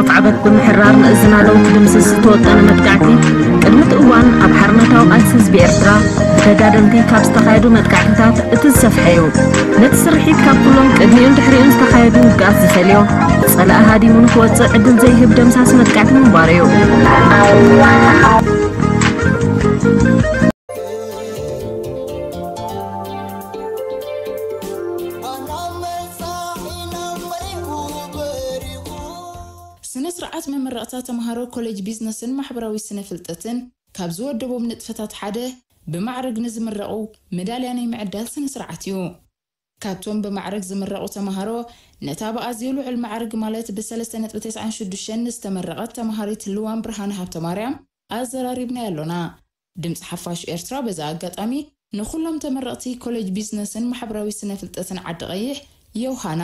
ማዕበል ብምሕራር ንእዝና ለውጢ ድምስስ ዝተወጠነ መጥቃዕቲ፣ ቅድሚ እቲ እዋን ኣብ ሓርነታዊ ቃልሲ ህዝቢ ኤርትራ ብተጋደልቲ ካብ ዝተኻየዱ መጥቃዕትታት እቲ ዝሰፍሐ እዩ። ነቲ ስርሒት ካብ ኩሎም ቅድሚኡን ድሕሪኡን ዝተኻየዱ ውግኣት ዝፈልዮ፣ ጸላኢ ሃዲሙ ንክወጽእ ዕድል ዘይህብ ደምሳሲ መጥቃዕቲ ምንባሩ እዩ። ስነ ስርዓት መመረቕታ ተምሃሮ ኮሌጅ ቢዝነስን ማሕበራዊ ስነ ፍልጠትን ካብ ዝወደቦም ንጥፈታት ሓደ ብማዕርግ ንዝምረቑ መዳልያ ናይ ምዕዳል ስነ ስርዓት እዩ። ካብቶም ብማዕርግ ዝምረቑ ተምሃሮ ነታ ብኣዝዩ ልዑል ማዕርግ ማለት ብ3.96 ዝተመረቐት ተምሃሪት ልዋም ብርሃነ ሃብተማርያም ኣዘራሪብናያ ኣሎና። ድምፂ ሓፋሽ ኤርትራ በዚ ኣጋጣሚ ንኹሎም ተመረቕቲ ኮሌጅ ቢዝነስን ማሕበራዊ ስነ ፍልጠትን ዓዲ ቀይሕ ዮሃና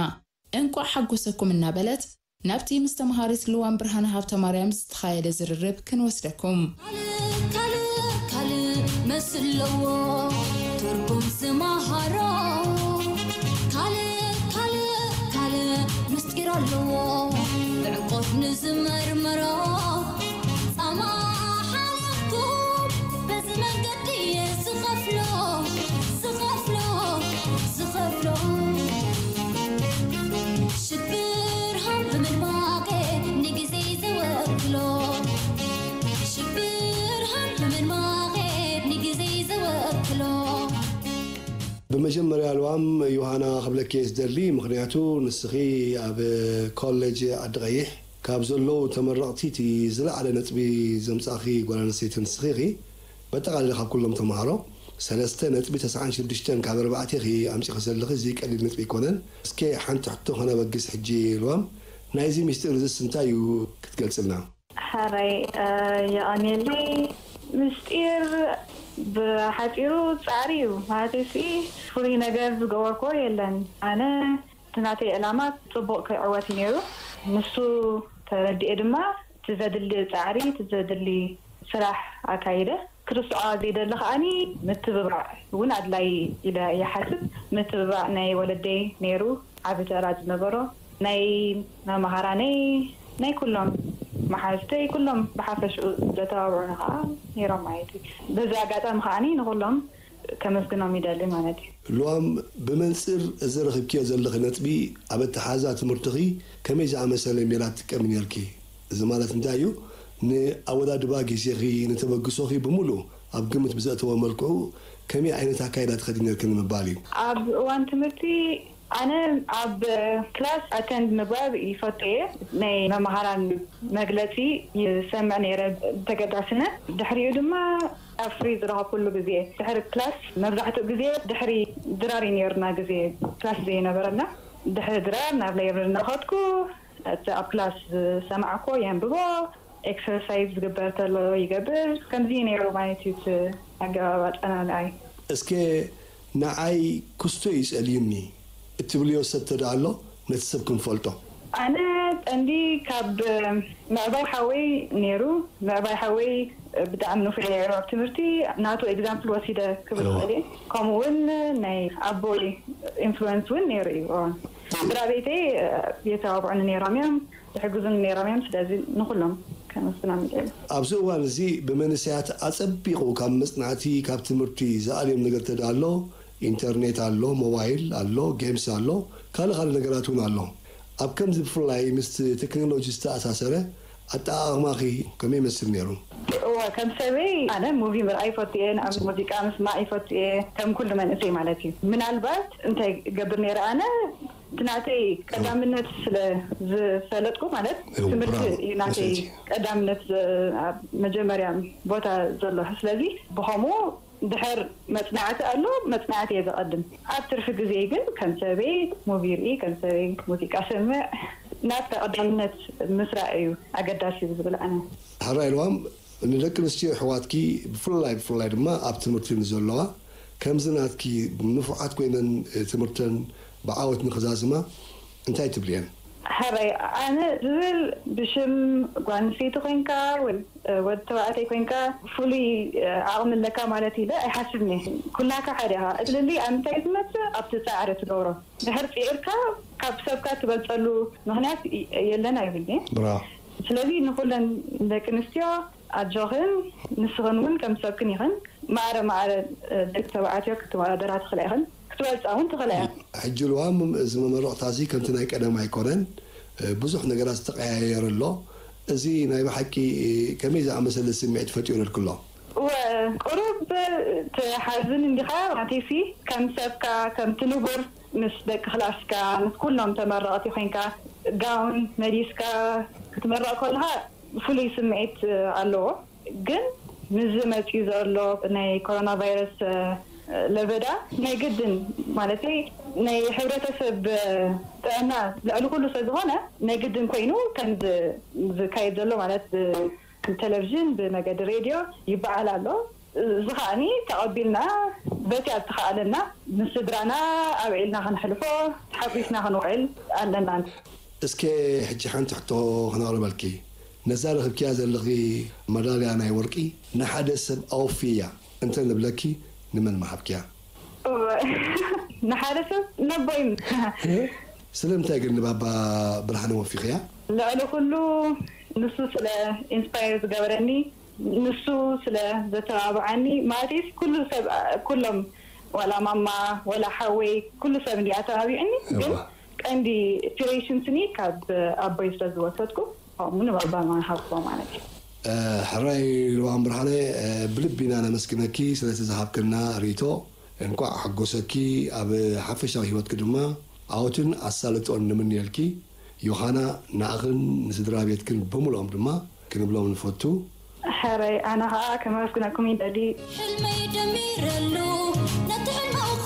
እንቋዕ ሓጎሰኩም እናበለት ናብቲ ምስ ተምሃሪት ልዋም ብርሃነ ሃብተማርያም ዝተኻየደ ዝርርብ ክንወስደኩም። ካልእ ካልእ መስለዎ ትርጉም ዝመሃሮ ካልእ ካልእ ካልእ ምስጢር ኣለዎ ብዕምቆት ንዝመርምሮ ጻማ ሓለፍኩም በዚ መንገዲ እየ ዝኸፍሎ ዝኸፍሎ ዝኸፍሎ ሽብርሃን ብምድማቄ ንግዜ ዝወክሎ ሽብርሃን ብምድማቄ ንግዜ ዝወክሎ ብመጀመርያ ልዋም ዮሃና ክብለኪ እየ ዝደሊ፣ ምኽንያቱ ንስኺ ኣብ ኮሌጅ ዓዲ ቀይሕ ካብ ዘለዉ ተመረቕቲ እቲ ዝለዓለ ነጥቢ ዘምጻእኺ ጓል ኣንስተይቲ ንስኺ ኢኺ። በጠቓሊላ ካብ ኩሎም ተምሃሮ ሰለስተ ነጥቢ ተስዓን ሽዱሽተን ካብ ኣርባዕተ ኢኺ ኣምጺእኺ ዘለኺ፣ እዚ ቀሊል ነጥቢ ኣይኮነን። እስከ ሓንቲ ሕቶ ከነበግስ ሕጂ ልዋም፣ ናይዚ ሚስጢር እዚስ እንታይ እዩ ክትገልጽልና? ሕራይ የቐንየለይ። ምስጢር ብሓፂሩ ፃዕሪ እዩ። ማለተይሲ ፍሉይ ነገር ዝገበርክዎ የለን። ኣነ እቲ ናተይ ዕላማ ፅቡቕ ክዕወት እዩ ነይሩ። ንሱ ተረዲኤ ድማ እቲ ዘድሊ ፃዕሪ፣ እቲ ዘድሊ ስራሕ ኣካይደ። ክርስዖ ዘይደሊ ከዓኒ ምትብባዕ እውን ኣድላይ ኢለ ይሓስብ። ምትብባዕ ናይ ወለደይ ነይሩ። ዓቢ ተራ ዝነበሮ ናይ መማሃራነይ ናይ ኩሎም መሓዝተይ ኩሎም ብሓፈሽኡ ዘተባብዑኒ ከዓ ነይሮም ማለት እዩ። በዚ ኣጋጣሚ ከዓኒ ንኩሎም ከመስግኖም ይደሊ ማለት እዩ። ልዋም ብመንፅር እዚ ረኺብክዮ ዘለኺ ነጥቢ ኣብ ኣተሓዛ ትምህርትኺ ከመይ ዝኣመሰለ ሜላ ትጥቀሚ ነይርኪ? እዚ ማለት እንታይ እዩ? ንኣወዳድባ ግዜኺ ንተበግሶኺ ብምሉእ ኣብ ግምት ብዘእተወ መልክዑ ከመይ ዓይነት ኣካይዳ ትኸዲ ነርኪ ንምባል እዩ። ኣብ እዋን ትምህርቲ ኣነ ኣብ ክላስ ኣተንድ ምግባር ይፈቱ እየ። ናይ መምሃራን መግለፂ ይሰምዕ ነይረ ብተገዳስነት። ድሕሪኡ ድማ ኣብ ፍሪ ዝረኸብኩሉ ግዜ ድሕሪ ክላስ መብዛሕትኡ ግዜ ድሕሪ ድራር እዩ ነይሩና ግዜ ክላስ ዘይነበረና። ድሕሪ ድራር ናብ ላይብረሪ እናኸድኩ እቲ ኣብ ክላስ ዝሰማዕኮ የንብቦ። ኤክሰርሳይዝ ዝግበር ተሎ ይገብር። ከምዚ ነይሩ ማለት እዩ እቲ ኣገባብ ኣጸናንዓይ። እስከ ንዓይ ክስቶ እዩ ጸልዩኒ እትብልዮ ሰብ ተደኣ ኣሎ ነቲ ሰብ ክንፈልጦ። ኣነ ቀንዲ ካብ ምዕባይ ሓወይ ነይሩ። ምዕባይ ሓወይ ብጣዕሚ ንፉዕ ነይሩ ኣብ ትምህርቲ። ናቱ ኤግዛምፕል ወሲደ ክብል እኽእል እየ። ከምኡ እውን ናይ ኣቦይ ኢንፍሉወንስ እውን ነይሩ እዩ። ስድራ ቤተይ የተባብዑኒ ነይሮም እዮም። ዝሕግዙኒ ነይሮም እዮም። ስለዚ ንኹሎም ከመስግኖም ይደሊ። ኣብዚ እዋን እዚ ብመንእሰያት ኣጸቢቑ ካብ መጽናዕቲ ካብ ትምህርቲ ዝኣልዮም ነገር ተድኣ ኣሎ፣ ኢንተርኔት ኣሎ፣ ሞባይል ኣሎ፣ ጌምስ ኣሎ፣ ካልእ ካልእ ነገራት እውን ኣሎ። ኣብ ከምዚ ብፍላይ ምስቲ ቴክኖሎጂ ዝተኣሳሰረ ኣጠቓቕማኺ ከመይ ይመስል ነይሩ? እወ ከም ሰበይ ኣነ ሙቪ ምርኣይ ይፈቱ እየ፣ ንኣብነት ሙዚቃ ምስማዕ ይፈቱ እየ፣ ከም ኩሉ መንእሰይ ማለት እዩ። ምናልባት እንታይ ገብር ነይረ ኣነ እቲ ናተይ ቀዳምነት ስለ ዝፈለጥኩ ማለት ትምህርቲ እዩ ናተይ ቀዳምነት ኣብ መጀመርያ ቦታ ዘሎ ስለዚ ብኸምኡ ድሕር መፅናዕቲ ኣሎ መፅናዕቲ እየ ዘቐድም ኣብ ትርፊ ግዜ ግን ከም ሰበይ ሙቪ ርኢ ከም ሰበይ ሙዚቃ ስምዕ ናትካ ቀዳምነት ምስራዕ እዩ ኣገዳሲ ዝብል ኣነ ሕራይ ልዋም ንደቂ ኣንስትዮ ኣሕዋትኪ ብፍላይ ብፍላይ ድማ ኣብ ትምህርቲ ንዘለዋ ከምዚ ናትኪ ንፉዓት ኮይነን ትምህርተን ብዓወት ንክዛዝማ እንታይ ትብልየን? ሕራይ ኣነ ዝብል ብሽም ጓል ኣንስተይቲ ኮይንካ ወይ ወዲ ተባዕታይ ኮይንካ ፍሉይ ዓቕሚ ኣለካ ማለት ኢለ ኣይሓስብን እየ። ኩላካ ሓደ ኢኻ። እቲ ፍልልይ ኣብ ምንታይ እዩ ዝመፅእ? ኣብቲ ፃዕሪ ትገብሮ። ድሕር ፅዒርካ ካብ ሰብካ ትበልፀሉ ምኽንያት የለን ኣይብልን እየ። ስለዚ ንኹለን ደቂ ኣንስትዮ ኣጆኽን፣ ንስኽን እውን ከም ሰብክን ኢኽን። ማዕረ ማዕረ ደቂ ተባዕትዮ ክትወዳደራ ትኽእላ ኢኽን፣ ክትበልፃ እውን ትኽእላ ኢኽን። ሕጂ ልዋም እዚ መመረቕታ እዚ ከምቲ ናይ ቀደም ኣይኮነን። ብዙሕ ነገራት ዝተቀያየረ ኣሎ። እዚ ናይ ብሓቂ ከመይ ዝኣመሰለ ስምዒት ፈጢሩልኪ ኣሎ? እወ፣ ቁሩብ ትሓዝን እንዲኻ ማለተይሲ፣ ከም ሰብካ፣ ከምቲ ንቡር ምስ ደቂ ክላስካ፣ ምስ ኩሎም ተመረቕቲ ኮይንካ ጋውን መሊስካ ክትምረቕ ከለኻ ፍሉይ ስምዒት ኣለዎ። ግን ምስዚ መፂኡ ዘሎ ናይ ኮሮና ቫይረስ ለበዳ ናይ ግድን ማለተይ ናይ ሕብረተሰብ ጥዕና ልዕሊ ኩሉ ስለ ዝኾነ ናይ ግድን ኮይኑ ከም ዝካየድ ዘሎ ማለት ብቴሌቪዥን ብመገዲ ሬድዮ ይበዓል ኣሎ። እዚ ከዓኒ ተቐቢልና በቲ ኣብ ተኸኣለና ምስ ስድራና ኣብዒልና ከነሕልፎ ተሓጒስና ክንውዕል ኣለና። እስከ ሕጂ ሓንቲ ሕቶ ክነቕርበልኪ። ነዛ ረኽብክያ ዘለኺ መዳልያ ናይ ወርቂ ንሓደ ሰብ ኣወፍይያ እንተ ንብለኪ ንመን ምሃብክያ? ንሓደ ሰብ ነቦይም። ስለምንታይ ግን ንባባ ብርሃነ ወፊኽያ? ልዕሊ ኩሉ ንሱ ስለ ኢንስፓየር ዝገበረኒ፣ ንሱ ስለ ዘተባብዓኒ፣ ማለትስ ኩሉ ሰብ፣ ኩሎም፣ ዋላ ማማ፣ ዋላ ሓወይ፣ ኩሉ ሰብ እንዲ ኣተባቢዕኒ። ግን ቀንዲ ኢንስፒሬሽን ስኒ ካብ ኣቦይ ስለ ዝወሰድኩ ከምኡ ንባባ ምሃብኩዎ ማለት እዩ። ሕራይ ልዋም ብርሃነ፣ ብልቢ ኢና ነመስግነኪ ስለቲ ዝሃብክና ርእይቶ። እንቋዕ ሓጎሰኪ። ኣብ ሓፈሻዊ ህይወትኪ ድማ ዓወትን ኣሳልጦን ንምንየልኪ። ዮሃና፣ ንኣኽን ንስድራ ቤትክን ብምልኦም ድማ ክንብሎም ንፈቱ። ሕራይ ኣነ ኸኣ ከመስግነኩም ይደሊ። ሕልመይ ደሚረሉ ነቲ ሕልምኹ